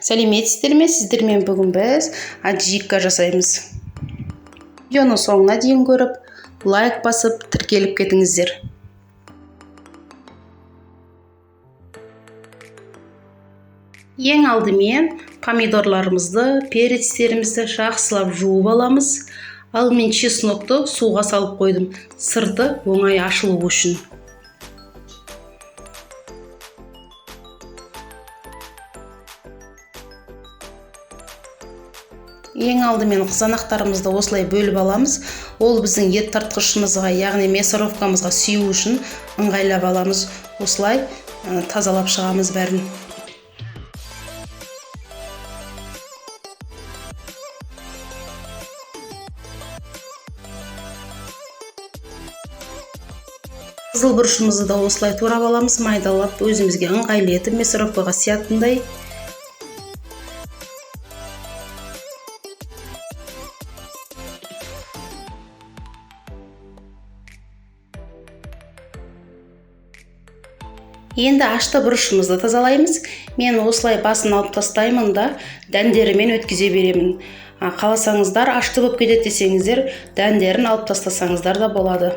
Сәлеметсіздер ме? Сіздермен бүгін біз аджика жасаймыз. Видеоны соңына дейін көріп, лайк басып, тіркеліп кетіңіздер. Ең алдымен помидорларымызды, перецтерімізді жақсылап жуып аламыз. Ал мен чеснокты суға салып қойдым, сырты оңай ашылу үшін. Ең алдымен қызанақтарымызды осылай бөліп аламыз. Ол біздің ет тартқышымызға, яғни мясорубкамызға сүю үшін ыңғайлап аламыз. Осылай тазалап шығамыз бәрін. Қызыл бұрышымызды да осылай турап аламыз, майдалап, өзімізге ыңғайлы етіп мясорубкаға сиятындай. Енді ашты бұрышымызды тазалаймыз. Мен осылай басын алып тастаймын да, дәндерімен өткізе беремін. Қаласаңыздар, ашты болып кетеді десеңіздер, дәндерін алып тастасаңыздар да болады.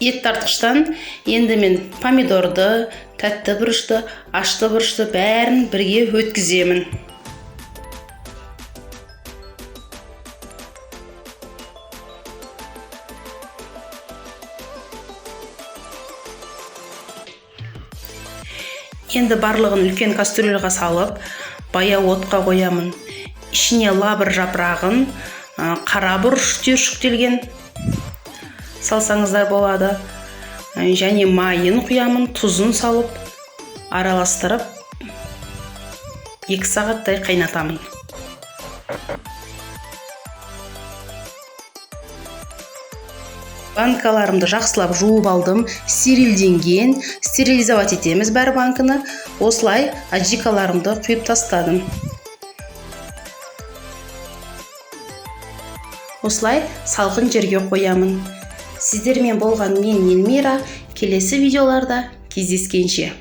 Ет тартқыштан енді мен помидорды, тәтті бұрышты, ашты бұрышты бәрін бірге өткіземін. Енді барлығын үлкен кастрюльға салып, баяу отқа қоямын. Ішіне лавр жапырағын, қара бұрыш түйіршіктелген салсаңыздар болады. Және майын құямын, тұзын салып, араластырып, 2 сағаттай қайнатамын. Банкаларымды жақсылап жуып алдым, стерилденген, стерилизовать етеміз бәр банканы. Осылай аджикаларымды құйып тастадым. Осылай салқын жерге қоямын. Сіздермен болған мен Эльмира. Келесі видеоларда кездескенше.